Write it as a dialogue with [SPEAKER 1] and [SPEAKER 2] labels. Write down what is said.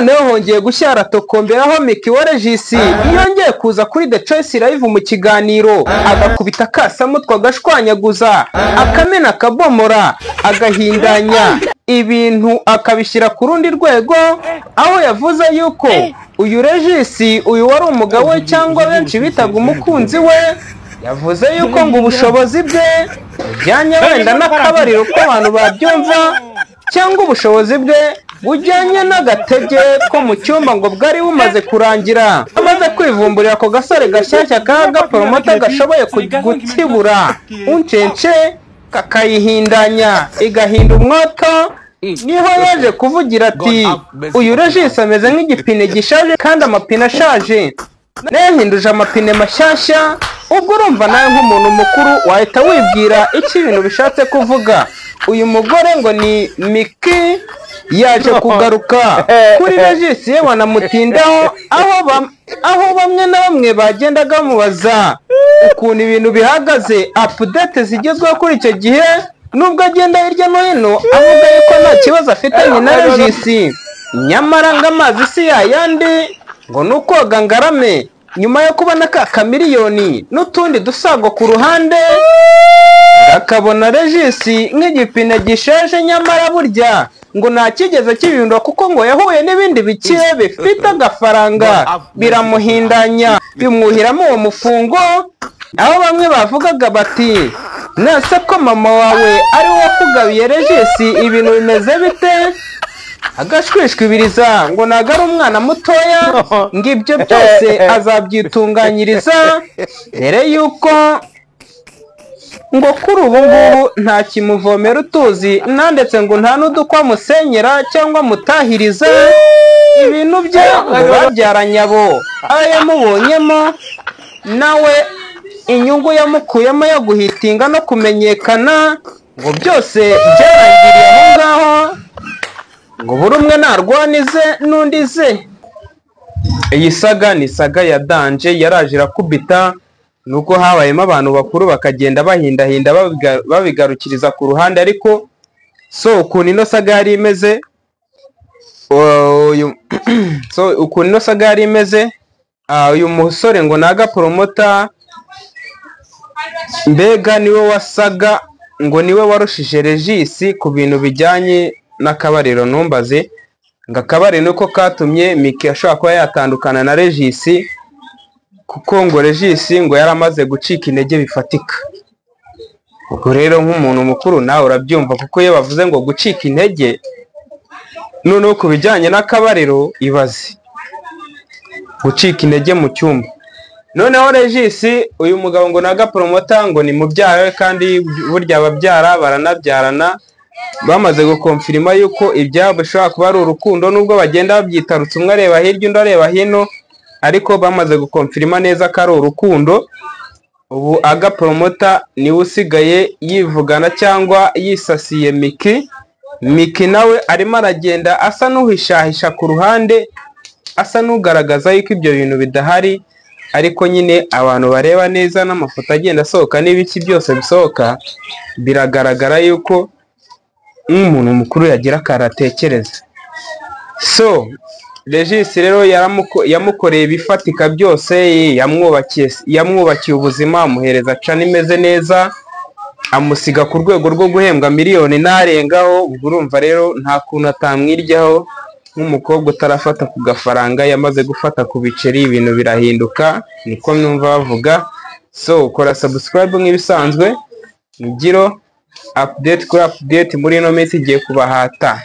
[SPEAKER 1] Noneho hongeye gushya haratokombera, aho Micky wa Regis yongeye kuza kuri The Choice Live mu kiganiro, agakubita akasamutwe, agashwanyaguza, akamena, akabomora, agahindanya ibintu, akabishyira ku rundi rwego, aho yavuze yuko uyu Regis, uyu wari umugabo we cyangwa benshi bitaga umukunzi we, yavuze yuko ngo ubushobozi bwe bujyanye wenda n'akabariro ko abantu babyumva, cyangwa ubushobozi bwe bujyanye n'agatege ko mu cyumba ngo bwari bumaze kurangira, amaze kwivumburira ako gasore gashyashya ka gapromoter gashoboye gutsibura uncence kakayihindanya igahinda umwoto. Niho yaje kuvugira ati: "Uyu Regis ameze nk'igipine gishaje, kandi amapine ashaje nayahinduje amapine mashyashya." Ubwo urumva nawe nk'umuntu mukuru wahita wibwira icyo ibintu bishatse kuvuga. Uyu mugore ngo ni Micky yaje kugaruka kuri Regis, ye banamutindaho, aho bamwe na bamwe bagendaga bamubaza ukuntu ibintu bihagaze, update zigezweho kuri icyo gihe, nubwo agenda hirya no hino avuga yuko nta kibazo afitanye na Regis, nyamara ngo amazi si yayandi, ngo ni ukoga ngarame. Nyuma yo kubona ka kamiliyoni n'utundi dusago ku ruhande, akabona Regis nk'igipine gishaje, nyamara burya ngo nta kigeze kibihindura, kuko ngo yahuye n'ibindi bikire bifite agafaranga biramuhindanya, bimwuhiramo uwo mufungo, aho bamwe bavugaga bati: "Nase ko mama wawe ari we wakugabiye Regis, ibintu bimeze bite?" Agashwishwibiriza ngo ntabwo ari umwana mutoya, ngo ibyo byose azabyitunganyiriza mbere yuko ngo kuri ubu ngubu nta kimuvomera utuzi nta, ndetse ngo nta n'udukwa amusenyera cyangwa amutahiriza ibintu bye, ngo babyaranye abo ayo yamubonyemo nawe inyungu yamukuyemo yo guhitinga no kumenyekana, ngo byose byarangiriye aho ngaho, ngo buri umwe narwanize n'undi ze. Iyi saga ni saga ya danger, yaraje irakubita, nuko habayemo abantu bakuru bakagenda bahindahinda babigarukiriza ku ruhande. Ariko so ukuntu ino saga yari imeze, so ukuntu ino saga yari imeze, uyu musore ngo ni agapromoter, mbega niwe wasaga ngo niwe warushije Regis ku bintu bijyanye n'akabariro. Ntumbaze ngo akabariro niko katumye Micky ashobora kuba yatandukana na Regis, kuko ngo Regis ngo yari amaze gucika intege bifatika. Ubwo rero nk'umuntu mukuru nawe urabyumva, kuko iyo bavuze ngo gucika intege, noneho ku bijyanye n'akabariro, ibaze gucika intege mu cyumba. Noneho Regis, uyu mugabo ngo ni agapromoter, ngo ni mubyara we, kandi burya ababyara baranabyarana, bamaze guconfirma yuko ibyabo bishobora kuba ari urukundo, nubwo bagenda babyitarutse, umwe areba hirya undi areba hino, ariko bamaze guconfirma neza ko ari urukundo. Ubu agapromoter niwe usigaye yivugana cyangwa yisasiye Micky. Micky nawe arimo aragenda asa n'uhishahisha ku ruhande, asa n'ugaragaza yuko ibyo bintu bidahari, ariko nyine abantu bareba neza n'amafoto agenda asohoka n'ibiki byose bisohoka, biragaragara yuko nk'umuntu mukuru yagira akantu atekereza. So Regis rero yamukoreye ibifatika byose, yamwubakiye ubuzima, amuhereza channel imeze neza, amusiga ku rwego rwo guhembwa miliyoni n'arengaho. Ubwo urumva rero nta kuntu atamwiryaho nk'umukobwa utarafata ku gafaranga. Yamaze gufata ku biceri, ibintu birahinduka, niko numva bavuga. So kora subscribe nk'ibisanzwe, mugiro update kuri update muri ino minsi igiye kubahata.